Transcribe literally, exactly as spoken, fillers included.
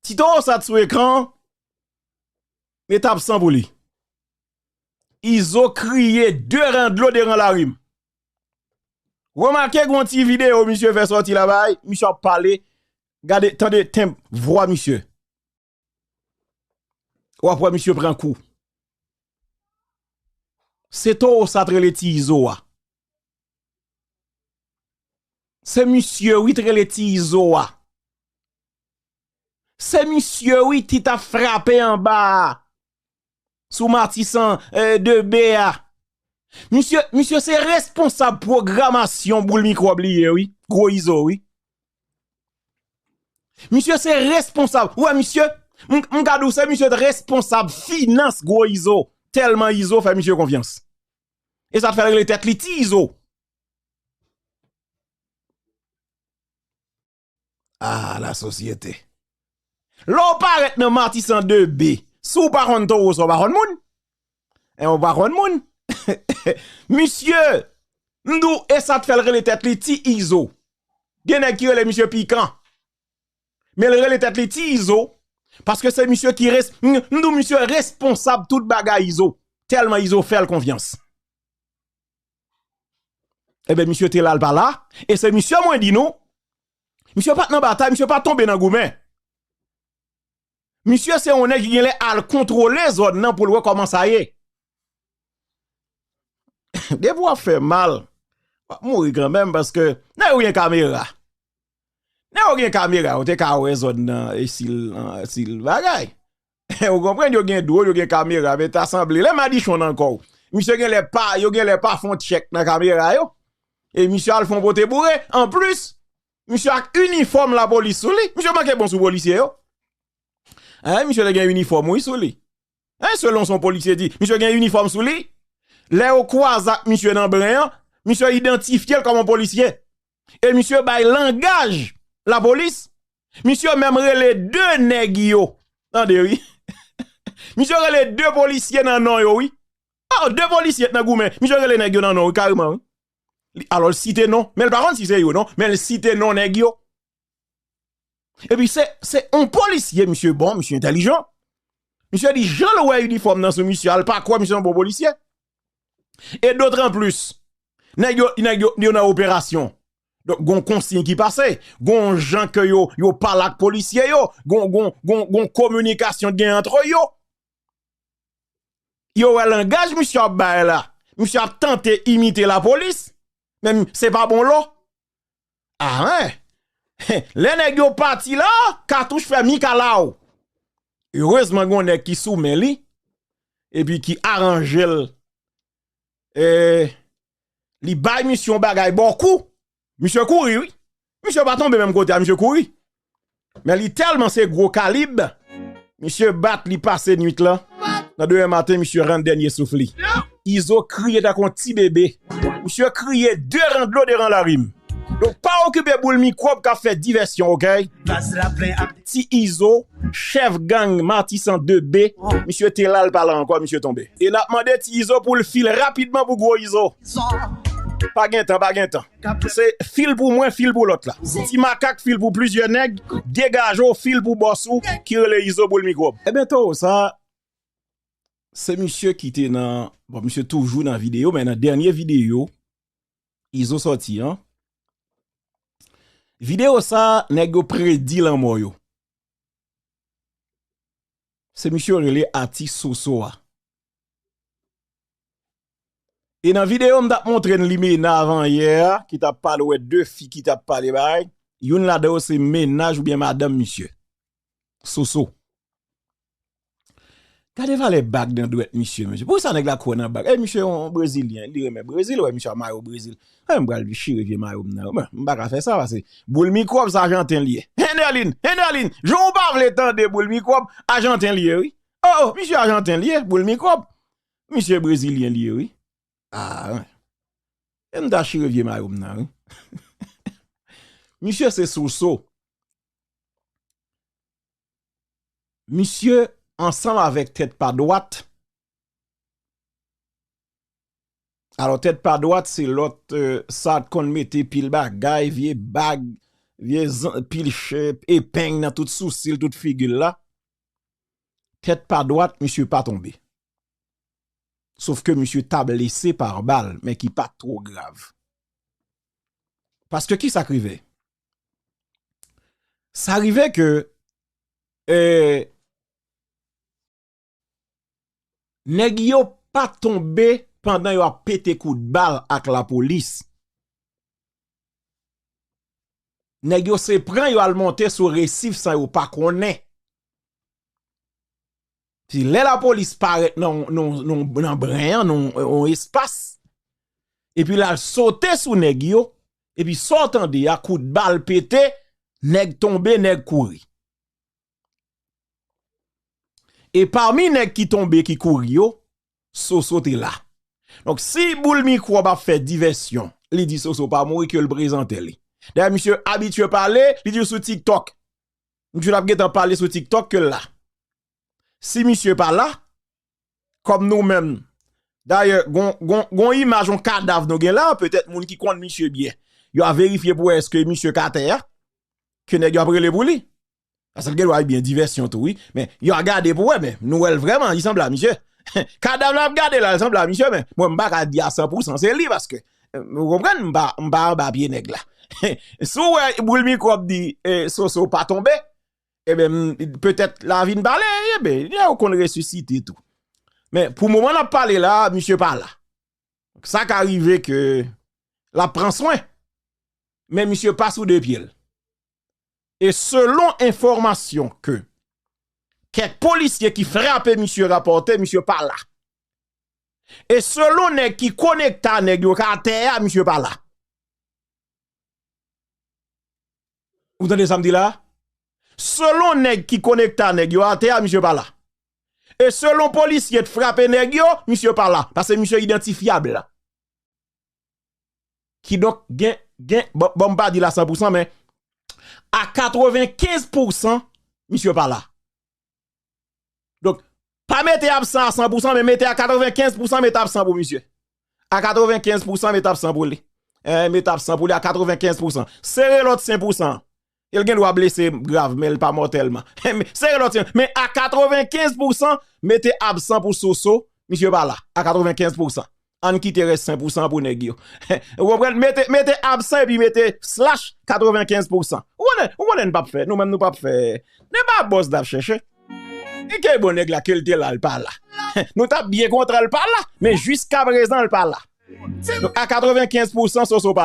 Ti towo sa t sou ekran, met absan pou li. Izo kriye de ran dlo de ran lari m. Remake gen yon ti videyo misye fè sòti la bay, misye ap pale, gade, tande tenb vwa misye. W ap wè misye pran kou. Se towo sa t rele Ti Izo a. Se misye wi t rele Ti Izo a. Se misye wi ki t ap frape anba a. Sou Matisan, eh, de B a. Misye, misye se responsab pwogramasyon Boul Mikwòb li ye wi. Gwo Izo wi. Misye se responsab. Ou wè misye, m, m ka di w se misye t responsab finans Gwo Izo. Tèlman Izo fè misye konfyans. E sa t fè l rele tèt li Ti Izo. Ah, la sosyete. Lè w parèt nan Matisan de B, si w pa konn towo sa, w pa konn moun. En, w pa konn moun. Misye, m di w, e sa t fè l rele tèt li Ti Izo. Gen nèg ki rele misye Pikan. Men l rele tèt li Ti Izo, paske se misye ki res-, m, m di w misye responsab tout bagay Izo. Tèlman Izo fè l konfyans. Ebyen, misye te la, l pa la. E se misye mwen di nou, misye pa t nan batay, misye pa t tonbe nan goumen. Misye se yon nèg ki genlè al kontwole zòn nan pou l wè kòman sa ye. Depi w ap fè mal, w ap mouri kanmenm, paske nèg yo gen kamera. Nèg yo gen kamera, yo te ka wè zòn nan, e si l, si l bagay. Ou konprann, yo gen dwòl, yo gen kamera, men ta sanble. Lè madichon nan kò w, misye genlè pa, yo genlè pa fè yon tchèk nan kamera yo. E misye al fè yon pote boure. Anplis, misye ak inifòm lapolis sou li. Misye manke bon sou polisye yo. Hein, misye te gen inifòm, wi, sou li. Hein, selon sa yon polisye di, misye gen inifòm sou li. Lè yo kwaze ak misye nan bren an, misye idantifye l kòm yon polisye. E misye bay langaj lapolis. Misye menm rele de nèg yo. Tande, wi. Misye rele de polisye nan non yo, wi. Oh, de polisye t nan goumen. Misye rele nèg yo nan non, wi, kareman, wi. Li, alò, l site non. Men l pa konn si se yo, non. Men l site non nèg yo. Epi se, se yon polisye, misye bon, misye entèlijan. Misye di, jan l wè inifòm nan sou misye a, l pa kwè misye se yon bon polisye. E dotranplis, nèg yo, nèg yo, yo nan operasyon. Donk, gon konsiy ki pase, gon jan ke yo, yo pale ak polisye yo, gon, gon, gon, gon kominikasyon gen ant yo. Yo wè langaj misye ap bay la. Misye ap tante imite lapolis, men se pa bon lo. Ah, hein. Lè nèg yo pati la, katouch fè mikalaw. Erezman, gon nèg ki sou men li, epi ki aranje l. E, li bay misye yon bagay bò kou. Misye kouri, wi. Misye pa tonbe menm kote a, misye kouri. Men li tèlman se gwo kalib, misye bat, li pase nwit lan. Nan demen maten, misye rann dènye souf li. Izo kriye tankou yon ti bebe. Misye kriye de ran dlo, de ran larim. Donk, pa okipe Boul Mikwòb k ap fè divèsyon, oke? Ti Izo, chèf gang Matisan de B, misye te la, l pa la ankò, misye tonbe. E n ap mande Ti Izo pou l file rapidman pou Gwo Izo. Pa gen tan, pa gen tan. Se file pou mwen, file pou lòt la. Ti Makak file pou plizyè nèg, degaje w, file pou bòs ou ki rele Izo Boul Mikwòb. Ebyen, towo sa, se misye ki te nan, bon, misye toujou nan videyo, men nan dènye videyo Izo sòti an, videyo sa, nèg yo predi lanmò yo. Se misye yo rele atis Soso a. E nan videyo m t ap montre n Limena avan yè a, ki t ap pale, wè de fi ki t ap pale bagay, youn ladan yo se mennaj oubyen madanm misye. Soso. Gade valè bag nan dwèt misye, mesye. Poukisa nèg la kwè nan bag? E misye yon brezilyen, li renmen Brezil, wè misye a mayo Brezil. E m pral chire vye mayo m nan. Bon, m pa ka fè sa, paske Boul Mikwòb sa Ajanten li ye. Henderlin, Henderlin, jan w pa vle tande Boul Mikwòb, Ajanten li ye, wi. Oh, oh, misye Ajanten li ye, Boul Mikwòb. Misye brezilyen li ye, wi. Ah, wi. E m ta chire vye mayo m nan, wi. Misye se Soso. Misye ansanm avèk Tèt Pa Dwat. Alò, Tèt Pa Dwat se lòt, euh, sa t konn mete pil bagay, vye bag, vye zan-, pil ch-, epeng nan tout sousi l, tout figi l la. Tèt pa dwat, misye pa tonbe. Sof ke misye ta blese pa bal, men ki pa t twò grav. Paske ki sa k rive? Sa rive ke, eh, nèg yo pa tonbe pandan yo ap pete kout bal ak lapolis. Nèg yo se pran yo al monte sou resif san yo pa konnen. Ti lè lapolis parèt nan, nan, nan, nan bren an, nan yon espas, epi l al sote sou nèg yo, epi sa w tande a, kout bal pete, nèg tonbe, nèg kouri. E pami nèg ki tonbe, ki kouri yo, Soso te la. Donk, si Boul Mikwòb ap fè divèsyon, li di Soso pa mouri, ke l prezante li. Dayè, misye abitye pale, li di sou TikTok. Misye t ap gentan pale sou TikTok ke l la. Si misye pa la, kòm nou menm, dayè, gon, gon, gon imaj yon kadav nou gen la, petèt moun ki konn misye byen, yo a verifye pou wè èske misye ka atè a, ke nèg yo ap rele pou li. Paske l gen dwa ebyen divèsyon tou, wi. Men, yo a gade pou wè, men nou wè l vrèman, li sanble a misye. Kadav la ap gade la, li sanble a misye, men mwen, m pa ka di a san pou san se li, paske, eh, ou konprann, m pa, m pa anba pye nèg la. Si w wè Boul Mikwòb di, eh, Soso pa tonbe, ebyen, m, petèt lavi n pale, ebyen, yo konn resisite tou. Men, pou moman n ap pale la, misye pa la. Sa ka rive ke l ap pran swen, men misye pa sou de pye l. E selon enfòmasyon ke kèk polisye ki frape misye rapòte, misye pa la. E selon nèg ki konekte a nèg yo k atè a, misye pa la. Ou tande sa m di la? Selon nèg ki konekte a nèg yo atè a, misye pa la. E selon polisye t frape nèg yo, misye pa la. Paske misye idantifyab. Kidonk, gen, gen, bon, bon, m pa di l a san pou san, men a katrevenkenz pou san, misye pa la. Donk, pa mete absan a san pou san, men mete a katrevenkenz pou san, mete absan pou misye. A katrevenkenz pou san, mete absan pou li. Eh, mete absan pou li a katrevenkenz pou san. Sere lòt senk pou san. E l gen dwa blese grav, men l pa mòtèlman. Sere lòt senk, men a katrevenkenz pou san, mete absan pou Soso, misye pa la. A katrevenkenz pou san. Ann kite rès senk pou san pou nèg yo. Ou konprann? Mete, mete absan epi mete slash katrevenkenz pou san. Ou konnen, ou konnen n p ap fè, nou menm nou p ap fè. Ne pa bòs n ap chèche. E ke bon nèg la, ke l te la, l pa la. Nou t ap byen kontan l pa la, men jiskaprezan l pa la. Donk, a katrevenkenz pou san, Soso pa